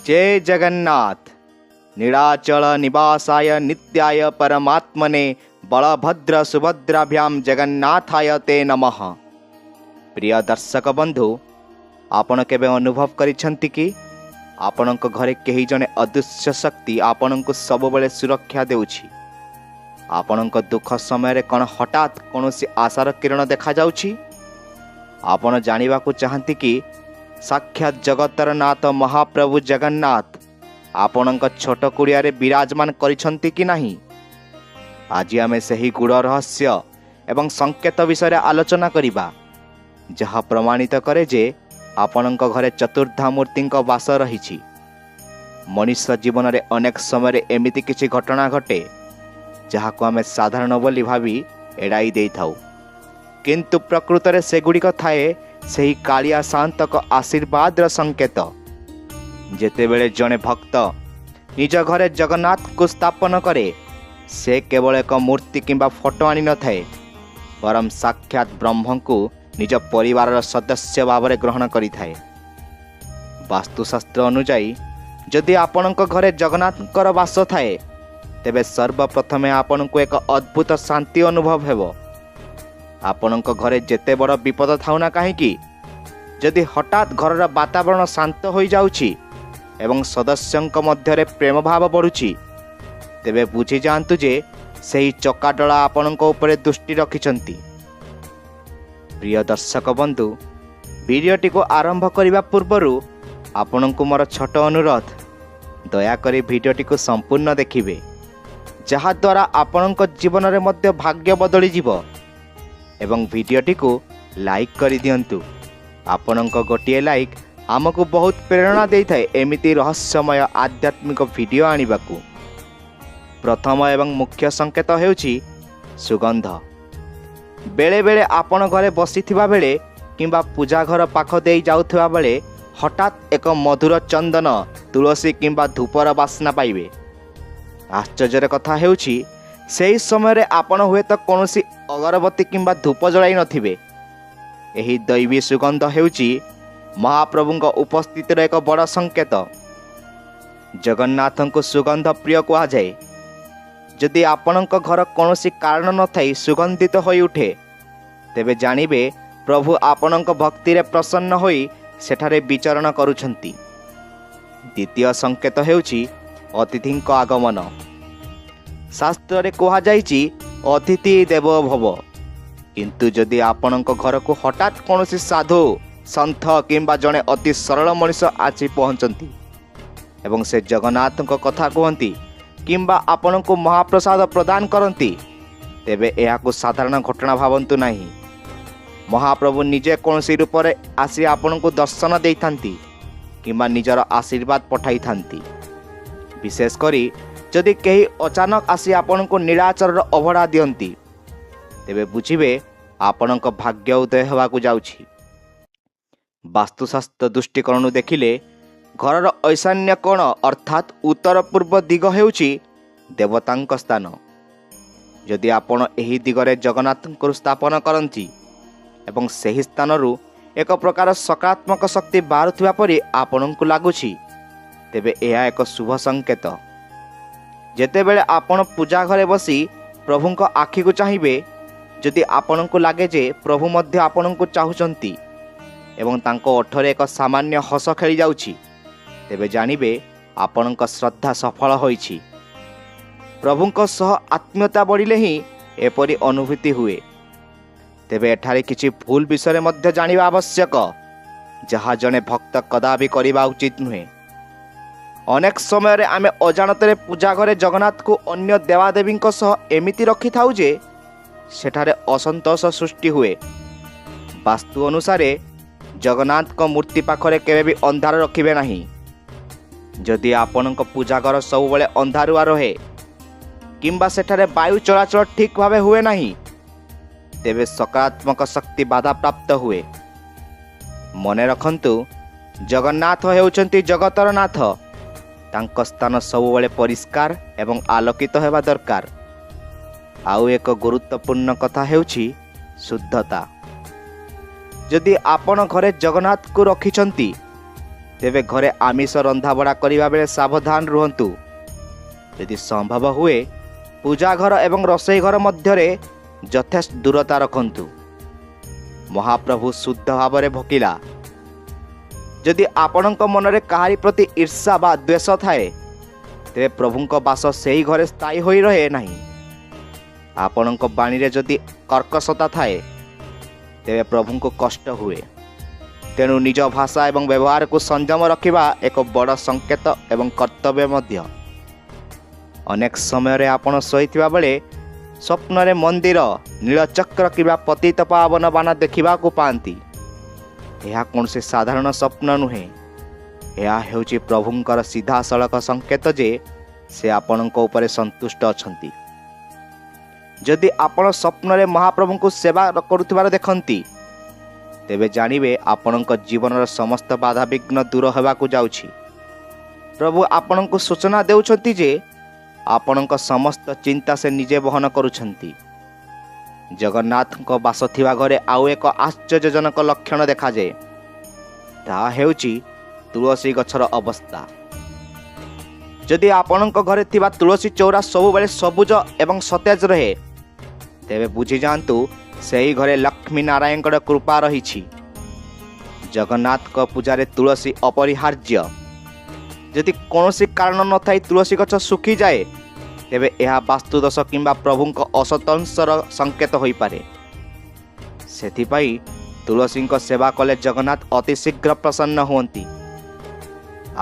ଜୟ ଜଗନ୍ନାଥ। ନୀଳାଚଳ ନିବାସାୟ ନିତ୍ୟାୟ ପରମାତ୍ମନେ ବଳଭଦ୍ର ସୁଭଦ୍ରାଭ୍ୟାମ ଜଗନ୍ନାଥାୟ ତେ ନମଃ। ପ୍ରିୟ ଦର୍ଶକ ବନ୍ଧୁ, ଆପଣ କେବେ ଅନୁଭବ କରିଛନ୍ତି କି ଆପଣଙ୍କ ଘରେ କେହି ଜଣେ ଅଦୃଶ୍ୟ ଶକ୍ତି ଆପଣଙ୍କୁ ସବୁବେଳେ ସୁରକ୍ଷା ଦେଉଛି? ଆପଣଙ୍କ ଦୁଃଖ ସମୟରେ କ'ଣ ହଠାତ୍ କୌଣସି ଆଶାର କିରଣ ଦେଖାଯାଉଛି? ଆପଣ ଜାଣିବାକୁ ଚାହାନ୍ତି କି ସାକ୍ଷାତ ଜଗତର ନାଥ ମହାପ୍ରଭୁ ଜଗନ୍ନାଥ ଆପଣଙ୍କ ଛୋଟ କୁଡ଼ିଆରେ ବିରାଜମାନ କରିଛନ୍ତି କି ନାହିଁ? ଆଜି ଆମେ ସେହି ଗୂଢ଼ ରହସ୍ୟ ଏବଂ ସଂକେତ ବିଷୟରେ ଆଲୋଚନା କରିବା, ଯାହା ପ୍ରମାଣିତ କରେ ଯେ ଆପଣଙ୍କ ଘରେ ଚତୁର୍ଦ୍ଧାମୂର୍ତ୍ତିଙ୍କ ବାସ ରହିଛି। ମଣିଷ ଜୀବନରେ ଅନେକ ସମୟରେ ଏମିତି କିଛି ଘଟଣା ଘଟେ, ଯାହାକୁ ଆମେ ସାଧାରଣ ବୋଲି ଭାବି ଏଡ଼ାଇ ଦେଇଥାଉ, କିନ୍ତୁ ପ୍ରକୃତରେ ସେଗୁଡ଼ିକ ଥାଏ ସେହି କାଳିଆ ସାନ୍ତଙ୍କ ଆଶୀର୍ବାଦର ସଂକେତ। ଯେତେବେଳେ ଜଣେ ଭକ୍ତ ନିଜ ଘରେ ଜଗନ୍ନାଥଙ୍କୁ ସ୍ଥାପନ କରେ, ସେ କେବଳ ଏକ ମୂର୍ତ୍ତି କିମ୍ବା ଫଟୋ ଆଣିନଥାଏ, ବରଂ ସାକ୍ଷାତ ବ୍ରହ୍ମଙ୍କୁ ନିଜ ପରିବାରର ସଦସ୍ୟ ଭାବରେ ଗ୍ରହଣ କରିଥାଏ। ବାସ୍ତୁଶାସ୍ତ୍ର ଅନୁଯାୟୀ, ଯଦି ଆପଣଙ୍କ ଘରେ ଜଗନ୍ନାଥଙ୍କର ବାସ ଥାଏ, ତେବେ ସର୍ବପ୍ରଥମେ ଆପଣଙ୍କୁ ଏକ ଅଦ୍ଭୁତ ଶାନ୍ତି ଅନୁଭବ ହେବ। ଆପଣଙ୍କ ଘରେ ଯେତେ ବଡ଼ ବିପଦ ଥାଉ ନା କାହିଁକି, ଯଦି ହଠାତ୍ ଘରର ବାତାବରଣ ଶାନ୍ତ ହୋଇଯାଉଛି ଏବଂ ସଦସ୍ୟଙ୍କ ମଧ୍ୟରେ ପ୍ରେମଭାବ ବଢ଼ୁଛି, ତେବେ ବୁଝିଯାଆନ୍ତୁ ଯେ ସେହି ଚକାଡୋଳା ଆପଣଙ୍କ ଉପରେ ଦୃଷ୍ଟି ରଖିଛନ୍ତି। ପ୍ରିୟ ଦର୍ଶକ ବନ୍ଧୁ, ଭିଡ଼ିଓଟିକୁ ଆରମ୍ଭ କରିବା ପୂର୍ବରୁ ଆପଣଙ୍କୁ ମୋର ଛୋଟ ଅନୁରୋଧ, ଦୟାକରି ଭିଡ଼ିଓଟିକୁ ସମ୍ପୂର୍ଣ୍ଣ ଦେଖିବେ, ଯାହାଦ୍ୱାରା ଆପଣଙ୍କ ଜୀବନରେ ମଧ୍ୟ ଭାଗ୍ୟ ବଦଳିଯିବ, ଏବଂ ଭିଡ଼ିଓଟିକୁ ଲାଇକ୍ କରିଦିଅନ୍ତୁ। ଆପଣଙ୍କ ଗୋଟିଏ ଲାଇକ୍ ଆମକୁ ବହୁତ ପ୍ରେରଣା ଦେଇଥାଏ ଏମିତି ରହସ୍ୟମୟ ଆଧ୍ୟାତ୍ମିକ ଭିଡ଼ିଓ ଆଣିବାକୁ। ପ୍ରଥମ ଏବଂ ମୁଖ୍ୟ ସଂକେତ ହେଉଛି ସୁଗନ୍ଧ। ବେଳେବେଳେ ଆପଣ ଘରେ ବସିଥିବା ବେଳେ କିମ୍ବା ପୂଜା ଘର ପାଖ ଦେଇ ଯାଉଥିବା ବେଳେ ହଠାତ୍ ଏକ ମଧୁର ଚନ୍ଦନ, ତୁଳସୀ କିମ୍ବା ଧୂପର ବାସ୍ନା ପାଇବେ। ଆଶ୍ଚର୍ଯ୍ୟର କଥା ହେଉଛି, ସେହି ସମୟରେ ଆପଣ ହୁଏତ କୌଣସି ଅଗରବତୀ କିମ୍ବା ଧୂପ ଜଳାଇ ନଥିବେ। ଏହି ଦୈବୀ ସୁଗନ୍ଧ ହେଉଛି ମହାପ୍ରଭୁଙ୍କ ଉପସ୍ଥିତିର ଏକ ବଡ଼ ସଂକେତ। ଜଗନ୍ନାଥଙ୍କୁ ସୁଗନ୍ଧ ପ୍ରିୟ କୁହାଯାଏ। ଯଦି ଆପଣଙ୍କ ଘର କୌଣସି କାରଣ ନଥାଇ ସୁଗନ୍ଧିତ ହୋଇଉଠେ, ତେବେ ଜାଣିବେ ପ୍ରଭୁ ଆପଣଙ୍କ ଭକ୍ତିରେ ପ୍ରସନ୍ନ ହୋଇ ସେଠାରେ ବିଚରଣ କରୁଛନ୍ତି। ଦ୍ୱିତୀୟ ସଂକେତ ହେଉଛି ଅତିଥିଙ୍କ ଆଗମନ। ଶାସ୍ତ୍ରରେ କୁହାଯାଇଛି, ଅତିଥି ଦେବ ଭବ। କିନ୍ତୁ ଯଦି ଆପଣଙ୍କ ଘରକୁ ହଠାତ୍ କୌଣସି ସାଧୁ ସନ୍ଥ କିମ୍ବା ଜଣେ ଅତି ସରଳ ମଣିଷ ଆସି ପହଞ୍ଚନ୍ତି ଏବଂ ସେ ଜଗନ୍ନାଥଙ୍କ କଥା କୁହନ୍ତି କିମ୍ବା ଆପଣଙ୍କୁ ମହାପ୍ରସାଦ ପ୍ରଦାନ କରନ୍ତି, ତେବେ ଏହାକୁ ସାଧାରଣ ଘଟଣା ଭାବନ୍ତୁ ନାହିଁ। ମହାପ୍ରଭୁ ନିଜେ କୌଣସି ରୂପରେ ଆସି ଆପଣଙ୍କୁ ଦର୍ଶନ ଦେଇଥାନ୍ତି କିମ୍ବା ନିଜର ଆଶୀର୍ବାଦ ପଠାଇଥାନ୍ତି। ବିଶେଷ କରି ଯଦି କେହି ଅଚାନକ ଆସି ଆପଣଙ୍କୁ ନୀଳାଚଳର ଅଭଡ଼ା ଦିଅନ୍ତି, ତେବେ ବୁଝିବେ ଆପଣଙ୍କ ଭାଗ୍ୟ ଉଦୟ ହେବାକୁ ଯାଉଛି। ବାସ୍ତୁଶାସ୍ତ୍ର ଦୃଷ୍ଟିକୋଣରୁ ଦେଖିଲେ, ଘରର ଐଶାନ୍ୟ କୋଣ ଅର୍ଥାତ୍ ଉତ୍ତର ପୂର୍ବ ଦିଗ ହେଉଛି ଦେବତାଙ୍କ ସ୍ଥାନ। ଯଦି ଆପଣ ଏହି ଦିଗରେ ଜଗନ୍ନାଥଙ୍କୁ ସ୍ଥାପନ କରନ୍ତି ଏବଂ ସେହି ସ୍ଥାନରୁ ଏକ ପ୍ରକାର ସକାରାତ୍ମକ ଶକ୍ତି ବାହାରୁଥିବା ପରି ଆପଣଙ୍କୁ ଲାଗୁଛି, ତେବେ ଏହା ଏକ ଶୁଭ ସଂକେତ। ଯେତେବେଳେ ଆପଣ ପୂଜା ଘରେ ବସି ପ୍ରଭୁଙ୍କ ଆଖିକୁ ଚାହିଁବେ, ଯଦି ଆପଣଙ୍କୁ ଲାଗେ ଯେ ପ୍ରଭୁ ମଧ୍ୟ ଆପଣଙ୍କୁ ଚାହୁଁଛନ୍ତି ଏବଂ ତାଙ୍କ ଓଠରେ ଏକ ସାମାନ୍ୟ ହସ ଖେଳିଯାଉଛି, ତେବେ ଜାଣିବେ ଆପଣଙ୍କ ଶ୍ରଦ୍ଧା ସଫଳ ହୋଇଛି। ପ୍ରଭୁଙ୍କ ସହ ଆତ୍ମୀୟତା ବଢ଼ିଲେ ହିଁ ଏପରି ଅନୁଭୂତି ହୁଏ। ତେବେ ଏଠାରେ କିଛି ଭୁଲ ବିଷୟରେ ମଧ୍ୟ ଜାଣିବା ଆବଶ୍ୟକ, ଯାହା ଜଣେ ଭକ୍ତ କଦାପି କରିବା ଉଚିତ ନୁହେଁ। ଅନେକ ସମୟରେ ଆମେ ଅଜାଣତରେ ପୂଜା ଘରେ ଜଗନ୍ନାଥଙ୍କୁ ଅନ୍ୟ ଦେବାଦେବୀଙ୍କ ସହ ଏମିତି ରଖିଥାଉ ଯେ ସେଠାରେ ଅସନ୍ତୋଷ ସୃଷ୍ଟି ହୁଏ। ବାସ୍ତୁ ଅନୁସାରେ ଜଗନ୍ନାଥଙ୍କ ମୂର୍ତ୍ତି ପାଖରେ କେବେ ବି ଅନ୍ଧାର ରଖିବେ ନାହିଁ। ଯଦି ଆପଣଙ୍କ ପୂଜା ଘର ସବୁବେଳେ ଅନ୍ଧାରୁଆ ରହେ କିମ୍ବା ସେଠାରେ ବାୟୁ ଚଳାଚଳ ଠିକ୍ ଭାବେ ହୁଏ ନାହିଁ, ତେବେ ସକାରାତ୍ମକ ଶକ୍ତି ବାଧାପ୍ରାପ୍ତ ହୁଏ। ମନେ ରଖନ୍ତୁ, ଜଗନ୍ନାଥ ହେଉଛନ୍ତି ଜଗତର ନାଥ। ତାଙ୍କ ସ୍ଥାନ ସବୁବେଳେ ପରିଷ୍କାର ଏବଂ ଆଲୋକିତ ହେବା ଦରକାର। ଆଉ ଏକ ଗୁରୁତ୍ୱପୂର୍ଣ୍ଣ କଥା ହେଉଛି ଶୁଦ୍ଧତା। ଯଦି ଆପଣ ଘରେ ଜଗନ୍ନାଥଙ୍କୁ ରଖିଛନ୍ତି, ତେବେ ଘରେ ଆମିଷ ରନ୍ଧାବଢ଼ା କରିବା ବେଳେ ସାବଧାନ ରୁହନ୍ତୁ। ଯଦି ସମ୍ଭବ ହୁଏ, ପୂଜା ଘର ଏବଂ ରୋଷେଇ ଘର ମଧ୍ୟରେ ଯଥେଷ୍ଟ ଦୂରତା ରଖନ୍ତୁ। ମହାପ୍ରଭୁ ଶୁଦ୍ଧ ଭାବରେ ଭୋକିଲା। ଯଦି ଆପଣଙ୍କ ମନରେ କାହାରି ପ୍ରତି ଈର୍ଷା ବା ଦ୍ୱେଷ ଥାଏ, ତେବେ ପ୍ରଭୁଙ୍କ ବାସ ସେହି ଘରେ ସ୍ଥାୟୀ ହୋଇ ରହେ ନାହିଁ। ଆପଣଙ୍କ ବାଣୀରେ ଯଦି କର୍କଶତା ଥାଏ, ତେବେ ପ୍ରଭୁଙ୍କୁ କଷ୍ଟ ହୁଏ। ତେଣୁ ନିଜ ଭାଷା ଏବଂ ବ୍ୟବହାରକୁ ସଂଯମ ରଖିବା ଏକ ବଡ଼ ସଂକେତ ଏବଂ କର୍ତ୍ତବ୍ୟ ମଧ୍ୟ। ଅନେକ ସମୟରେ ଆପଣ ଶୋଇଥିବା ବେଳେ ସ୍ୱପ୍ନରେ ମନ୍ଦିର, ନୀଳଚକ୍ର କିମ୍ବା ପତିତ ପାବନ ବାନା ଦେଖିବାକୁ ପାଆନ୍ତି। ଏହା କୌଣସି ସାଧାରଣ ସ୍ୱପ୍ନ ନୁହେଁ। ଏହା ହେଉଛି ପ୍ରଭୁଙ୍କର ସିଧାସଳଖ ସଂକେତ ଯେ ସେ ଆପଣଙ୍କ ଉପରେ ସନ୍ତୁଷ୍ଟ ଅଛନ୍ତି। ଯଦି ଆପଣ ସ୍ୱପ୍ନରେ ମହାପ୍ରଭୁଙ୍କୁ ସେବା କରୁଥିବାର ଦେଖନ୍ତି, ତେବେ ଜାଣିବେ ଆପଣଙ୍କ ଜୀବନର ସମସ୍ତ ବାଧାବିଘ୍ନ ଦୂର ହେବାକୁ ଯାଉଛି। ପ୍ରଭୁ ଆପଣଙ୍କୁ ସୂଚନା ଦେଉଛନ୍ତି ଯେ ଆପଣଙ୍କ ସମସ୍ତ ଚିନ୍ତା ସେ ନିଜେ ବହନ କରୁଛନ୍ତି। ଜଗନ୍ନାଥଙ୍କ ବାସ ଥିବା ଘରେ ଆଉ ଏକ ଆଶ୍ଚର୍ଯ୍ୟଜନକ ଲକ୍ଷଣ ଦେଖାଯାଏ, ତାହା ହେଉଛି ତୁଳସୀ ଗଛର ଅବସ୍ଥା। ଯଦି ଆପଣଙ୍କ ଘରେ ଥିବା ତୁଳସୀ ଚଉରା ସବୁବେଳେ ସବୁଜ ଏବଂ ସତେଜ ରହେ, ତେବେ ବୁଝିଯାଆନ୍ତୁ ସେହି ଘରେ ଲକ୍ଷ୍ମୀ ନାରାୟଣଙ୍କର କୃପା ରହିଛି। ଜଗନ୍ନାଥଙ୍କ ପୂଜାରେ ତୁଳସୀ ଅପରିହାର୍ଯ୍ୟ। ଯଦି କୌଣସି କାରଣ ନଥାଇ ତୁଳସୀ ଗଛ ଶୁଖିଯାଏ, ତେବେ ଏହା ବାସ୍ତୁଦୋଷ କିମ୍ବା ପ୍ରଭୁଙ୍କ ଅସନ୍ତୋଷର ସଂକେତ ହୋଇପାରେ। ସେଥିପାଇଁ ତୁଳସୀଙ୍କ ସେବା କଲେ ଜଗନ୍ନାଥ ଅତି ଶୀଘ୍ର ପ୍ରସନ୍ନ ହୁଅନ୍ତି।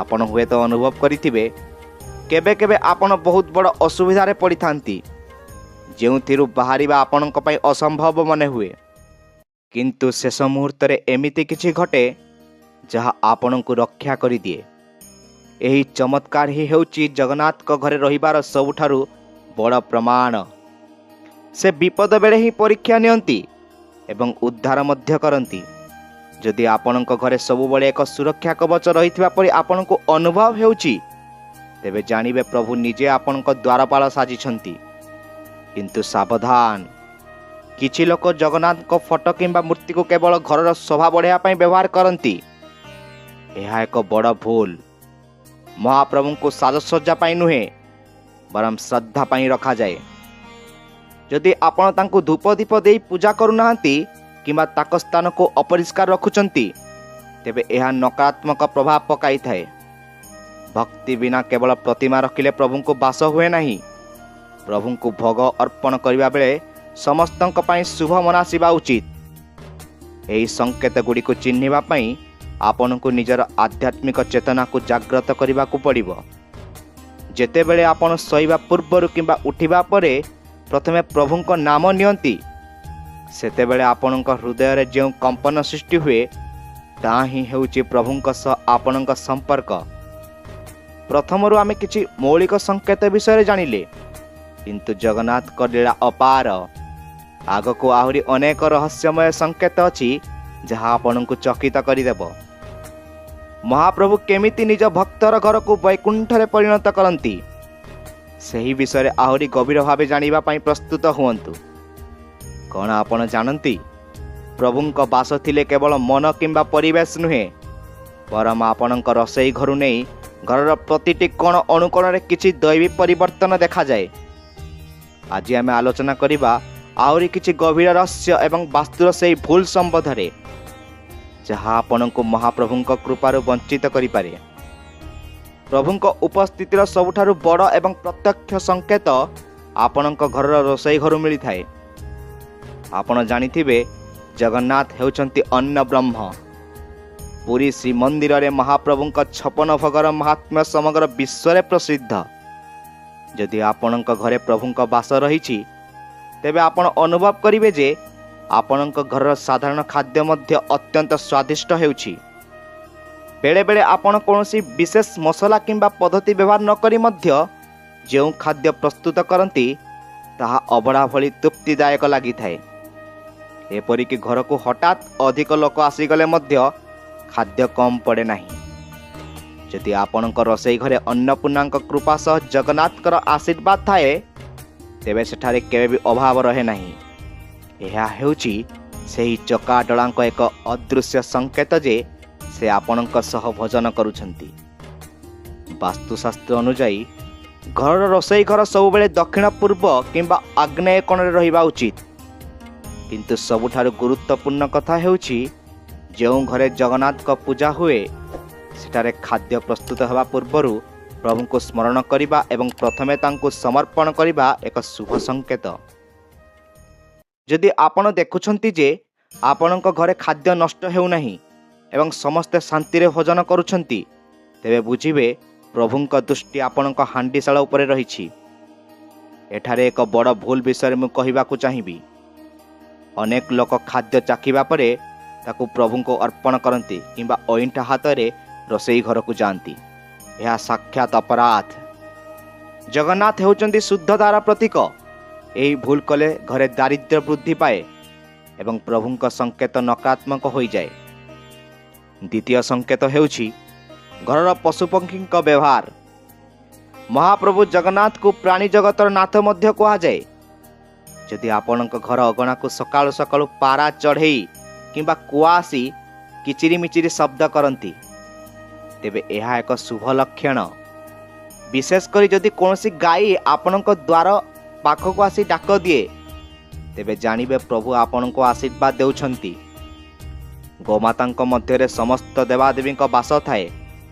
ଆପଣ ହୁଏତ ଅନୁଭବ କରିଥିବେ, କେବେ କେବେ ଆପଣ ବହୁତ ବଡ଼ ଅସୁବିଧାରେ ପଡ଼ିଥାନ୍ତି, ଯେଉଁଥିରୁ ବାହାରିବା ଆପଣଙ୍କ ପାଇଁ ଅସମ୍ଭବ ମନେ ହୁଏ। କିନ୍ତୁ ଶେଷ ମୁହୂର୍ତ୍ତରେ ଏମିତି କିଛି ଘଟେ ଯାହା ଆପଣଙ୍କୁ ରକ୍ଷା କରିଦିଏ। ଏହି ଚମତ୍କାର ହିଁ ହେଉଛି ଜଗନ୍ନାଥଙ୍କ ଘରେ ରହିବାର ସବୁଠାରୁ ବଡ଼ ପ୍ରମାଣ। ସେ ବିପଦ ବେଳେ ହିଁ ପରୀକ୍ଷା ନିଅନ୍ତି ଏବଂ ଉଦ୍ଧାର ମଧ୍ୟ କରନ୍ତି। ଯଦି ଆପଣଙ୍କ ଘରେ ସବୁବେଳେ ଏକ ସୁରକ୍ଷା କବଚ ରହିଥିବା ପରି ଆପଣଙ୍କୁ ଅନୁଭବ ହେଉଛି, ତେବେ ଜାଣିବେ ପ୍ରଭୁ ନିଜେ ଆପଣଙ୍କ ଦ୍ୱାରପାଳ ସାଜିଛନ୍ତି। କିନ୍ତୁ ସାବଧାନ, କିଛି ଲୋକ ଜଗନ୍ନାଥଙ୍କ ଫଟୋ କିମ୍ବା ମୂର୍ତ୍ତିକୁ କେବଳ ଘରର ଶୋଭା ବଢ଼ାଇବା ପାଇଁ ବ୍ୟବହାର କରନ୍ତି। ଏହା ଏକ ବଡ଼ ଭୁଲ। ମହାପ୍ରଭୁଙ୍କୁ ସାଜସଜ୍ଜା ପାଇଁ ନୁହେଁ, ବରଂ ଶ୍ରଦ୍ଧା ପାଇଁ ରଖାଯାଏ। ଯଦି ଆପଣ ତାଙ୍କୁ ଧୂପ ଦୀପ ଦେଇ ପୂଜା କରୁନାହାନ୍ତି କିମ୍ବା ତାଙ୍କ ସ୍ଥାନକୁ ଅପରିଷ୍କାର ରଖୁଛନ୍ତି, ତେବେ ଏହା ନକାରାତ୍ମକ ପ୍ରଭାବ ପକାଇଥାଏ। ଭକ୍ତି ବିନା କେବଳ ପ୍ରତିମା ରଖିଲେ ପ୍ରଭୁଙ୍କୁ ବାସ ହୁଏ ନାହିଁ। ପ୍ରଭୁଙ୍କୁ ଭୋଗ ଅର୍ପଣ କରିବା ବେଳେ ସମସ୍ତଙ୍କ ପାଇଁ ଶୁଭ ମନାସିବା ଉଚିତ। ଏହି ସଂକେତ ଗୁଡ଼ିକୁ ଚିହ୍ନିବା ପାଇଁ ଆପଣଙ୍କୁ ନିଜର ଆଧ୍ୟାତ୍ମିକ ଚେତନାକୁ ଜାଗ୍ରତ କରିବାକୁ ପଡ଼ିବ। ଯେତେବେଳେ ଆପଣ ଶୋଇବା ପୂର୍ବରୁ କିମ୍ବା ଉଠିବା ପରେ ପ୍ରଥମେ ପ୍ରଭୁଙ୍କ ନାମ ନିଅନ୍ତି, ସେତେବେଳେ ଆପଣଙ୍କ ହୃଦୟରେ ଯେଉଁ କମ୍ପନ ସୃଷ୍ଟି ହୁଏ, ତାହା ହିଁ ହେଉଛି ପ୍ରଭୁଙ୍କ ସହ ଆପଣଙ୍କ ସମ୍ପର୍କ। ପ୍ରଥମରୁ ଆମେ କିଛି ମୌଳିକ ସଂକେତ ବିଷୟରେ ଜାଣିଲେ, କିନ୍ତୁ ଜଗନ୍ନାଥଙ୍କ ଲୀଳା ଅପାର। ଆଗକୁ ଆହୁରି ଅନେକ ରହସ୍ୟମୟ ସଂକେତ ଅଛି ଯାହା ଆପଣଙ୍କୁ ଚକିତ କରିଦେବ। ମହାପ୍ରଭୁ କେମିତି ନିଜ ଭକ୍ତର ଘରକୁ ବୈକୁଣ୍ଠରେ ପରିଣତ କରନ୍ତି, ସେହି ବିଷୟରେ ଆହୁରି ଗଭୀର ଭାବେ ଜାଣିବା ପାଇଁ ପ୍ରସ୍ତୁତ ହୁଅନ୍ତୁ। କ'ଣ ଆପଣ ଜାଣନ୍ତି, ପ୍ରଭୁଙ୍କ ବାସ ଥିଲେ କେବଳ ମନ କିମ୍ବା ପରିବେଶ ନୁହେଁ, ବରଂ ଆପଣଙ୍କ ରୋଷେଇ ଘରୁ ନେଇ ଘରର ପ୍ରତିଟି କୋଣ ଅନୁକୋଣରେ କିଛି ଦୈବୀ ପରିବର୍ତ୍ତନ ଦେଖାଯାଏ। ଆଜି ଆମେ ଆଲୋଚନା କରିବା ଆହୁରି କିଛି ଗଭୀର ରହସ୍ୟ ଏବଂ ବାସ୍ତୁର ସେହି ଭୁଲ ସମ୍ବନ୍ଧରେ, ଯାହା ଆପଣଙ୍କୁ ମହାପ୍ରଭୁଙ୍କ କୃପାରୁ ବଞ୍ଚିତ କରିପାରେ। ପ୍ରଭୁଙ୍କ ଉପସ୍ଥିତିର ସବୁଠାରୁ ବଡ଼ ଏବଂ ପ୍ରତ୍ୟକ୍ଷ ସଂକେତ ଆପଣଙ୍କ ଘରର ରୋଷେଇ ଘରୁ ମିଳିଥାଏ। ଆପଣ ଜାଣିଥିବେ, ଜଗନ୍ନାଥ ହେଉଛନ୍ତି ଅନ୍ନ ବ୍ରହ୍ମ। ପୁରୀ ଶ୍ରୀମନ୍ଦିରରେ ମହାପ୍ରଭୁଙ୍କ 56 ଭୋଗର ମହାତ୍ମ୍ୟ ସମଗ୍ର ବିଶ୍ୱରେ ପ୍ରସିଦ୍ଧ। ଯଦି ଆପଣଙ୍କ ଘରେ ପ୍ରଭୁଙ୍କ ବାସ ରହିଛି, ତେବେ ଆପଣ ଅନୁଭବ କରିବେ ଯେ ଆପଣଙ୍କ ଘରର ସାଧାରଣ ଖାଦ୍ୟ ମଧ୍ୟ ଅତ୍ୟନ୍ତ ସ୍ୱାଦିଷ୍ଟ ହେଉଛି। ବେଳେବେଳେ ଆପଣ କୌଣସି ବିଶେଷ ମସଲା କିମ୍ବା ପଦ୍ଧତି ବ୍ୟବହାର ନକରି ମଧ୍ୟ ଯେଉଁ ଖାଦ୍ୟ ପ୍ରସ୍ତୁତ କରନ୍ତି, ତାହା ଅବଢ଼ା ଭଳି ତୃପ୍ତିଦାୟକ ଲାଗିଥାଏ। ଏପରିକି ଘରକୁ ହଠାତ୍ ଅଧିକ ଲୋକ ଆସିଗଲେ ମଧ୍ୟ ଖାଦ୍ୟ କମ୍ ପଡ଼େ ନାହିଁ। ଯଦି ଆପଣଙ୍କ ରୋଷେଇ ଘରେ ଅନ୍ନପୂର୍ଣ୍ଣାଙ୍କ କୃପା ସହ ଜଗନ୍ନାଥଙ୍କର ଆଶୀର୍ବାଦ ଥାଏ, ତେବେ ସେଠାରେ କେବେ ବି ଅଭାବ ରହେ ନାହିଁ। ଏହା ହେଉଛି ସେହି ଚକାଡୋଳାଙ୍କ ଏକ ଅଦୃଶ୍ୟ ସଂକେତ ଯେ ସେ ସେ ଆପଣଙ୍କ ସହ ଭୋଜନ କରୁଛନ୍ତି। ବାସ୍ତୁଶାସ୍ତ୍ର ଅନୁଯାୟୀ ଘରର ରୋଷେଇ ଘର ସବୁବେଳେ ଦକ୍ଷିଣ ପୂର୍ବ କିମ୍ବା ଆଗ୍ନେୟ କୋଣରେ ରହିବା ଉଚିତ। କିନ୍ତୁ ସବୁଠାରୁ ଗୁରୁତ୍ୱପୂର୍ଣ୍ଣ କଥା ହେଉଛି, ଯେଉଁ ଘରେ ଜଗନ୍ନାଥଙ୍କ ପୂଜା ହୁଏ ସେଠାରେ ଖାଦ୍ୟ ପ୍ରସ୍ତୁତ ହେବା ପୂର୍ବରୁ ପ୍ରଭୁଙ୍କୁ ସ୍ମରଣ କରିବା ଏବଂ ପ୍ରଥମେ ତାଙ୍କୁ ସମର୍ପଣ କରିବା ଏକ ଶୁଭ ସଂକେତ। ଯଦି ଆପଣ ଦେଖୁଛନ୍ତି ଯେ ଆପଣଙ୍କ ଘରେ ଖାଦ୍ୟ ନଷ୍ଟ ହେଉନାହିଁ ଏବଂ ସମସ୍ତେ ଶାନ୍ତିରେ ଭୋଜନ କରୁଛନ୍ତି, ତେବେ ବୁଝିବେ ପ୍ରଭୁଙ୍କ ଦୃଷ୍ଟି ଆପଣଙ୍କ ହାଣ୍ଡିଶାଳ ଉପରେ ରହିଛି। ଏଠାରେ ଏକ ବଡ଼ ଭୁଲ ବିଷୟରେ ମୁଁ କହିବାକୁ ଚାହିଁବି। ଅନେକ ଲୋକ ଖାଦ୍ୟ ଚାଖିବା ପରେ ତାକୁ ପ୍ରଭୁଙ୍କୁ ଅର୍ପଣ କରନ୍ତି କିମ୍ବା ଅଇଁଠା ହାତରେ ରୋଷେଇ ଘରକୁ ଯାଆନ୍ତି। ଏହା ସାକ୍ଷାତ ଅପରାଧ। ଜଗନ୍ନାଥ ହେଉଛନ୍ତି ଶୁଦ୍ଧତାର ପ୍ରତୀକ। ଏହି ଭୁଲ କଲେ ଘରେ ଦାରିଦ୍ର୍ୟ ବୃଦ୍ଧି ପାଏ ଏବଂ ପ୍ରଭୁଙ୍କ ସଂକେତ ନକାରାତ୍ମକ ହୋଇଯାଏ। ଦ୍ୱିତୀୟ ସଂକେତ ହେଉଛି ଘରର ପଶୁପକ୍ଷୀଙ୍କ ବ୍ୟବହାର। ମହାପ୍ରଭୁ ଜଗନ୍ନାଥଙ୍କୁ ପ୍ରାଣୀ ଜଗତର ନାଥ ମଧ୍ୟ କୁହାଯାଏ। ଯଦି ଆପଣଙ୍କ ଘର ଅଗଣାକୁ ସକାଳୁ ସକାଳୁ ପାରା, ଚଢ଼େଇ କିମ୍ବା କୁଆ ଆସି କିଚିରିମିଚିରି ଶବ୍ଦ କରନ୍ତି, ତେବେ ଏହା ଏକ ଶୁଭ ଲକ୍ଷଣ। ବିଶେଷ କରି ଯଦି କୌଣସି ଗାଈ ଆପଣଙ୍କ ଦ୍ୱାର ପାଖକୁ ଆସି ଡାକ ଦିଏ, ତେବେ ଜାଣିବେ ପ୍ରଭୁ ଆପଣଙ୍କୁ ଆଶୀର୍ବାଦ ଦେଉଛନ୍ତି। ଗୋମାତାଙ୍କ ମଧ୍ୟରେ ସମସ୍ତ ଦେବାଦେବୀଙ୍କ ବାସ ଥାଏ